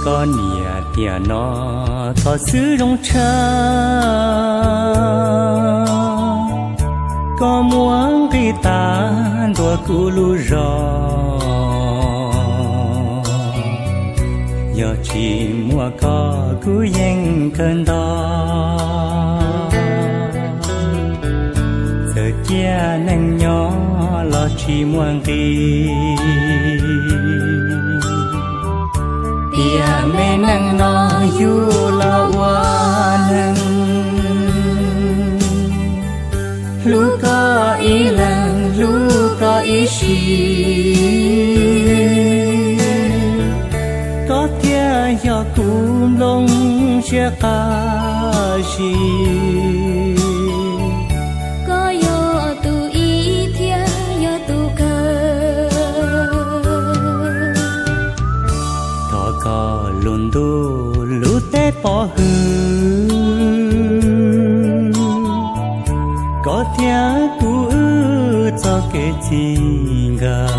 Koj niam tiam no koj xwb zoo tshaj, koj muab nqi tas ntua kuv lub zog. Yog tsis muaj koj kuv yeej kawg ntog, txawm ciaj neej nyob los tsis muaj nqis. Tiam me neej no yug los ua neeg, hlub koj ib leeg hlub koj ib sim, koj thiaj yog kuv nplooj siab qab zib. Koj yog tus ib thiab yog tus kawg, thov koj lub ntuj lub teb pov hwm, koj thiab kuv wb txoj kev txij nkawm.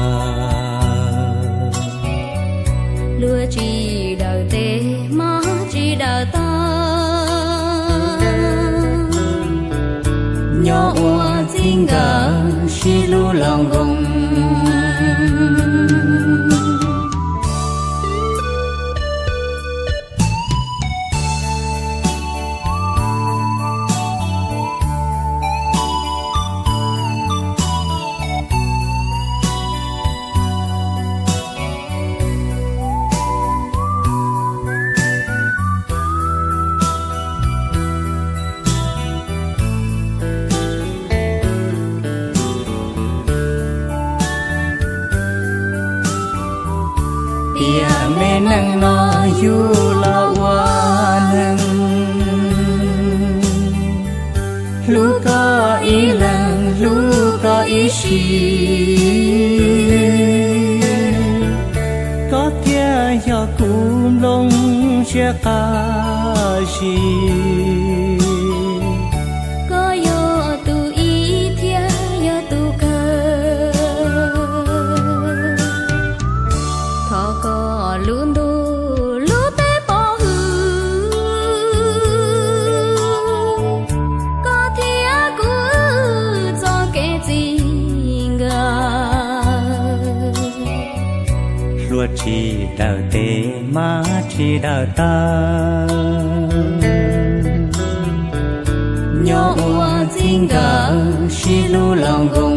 Luag tsis daws tes hmab tsis daws taw, nyob ua txij nkawm sib hlub los nkoos. Tiam me neej no yug los ua neeg, hlub koj ib leeg hlub koj ib sim, koj thiaj yog kuv nplooj siab qab zib. Koj yog tus ib thiab yog tus kawg, thov koj lub ntuj lub teb pov hwm, koj thiab kuv wb txoj kev txij nkawm. Hluas tsis daws tes hmab tsis daws taw, nyob ua txij nkawm sib hlub los nkoos.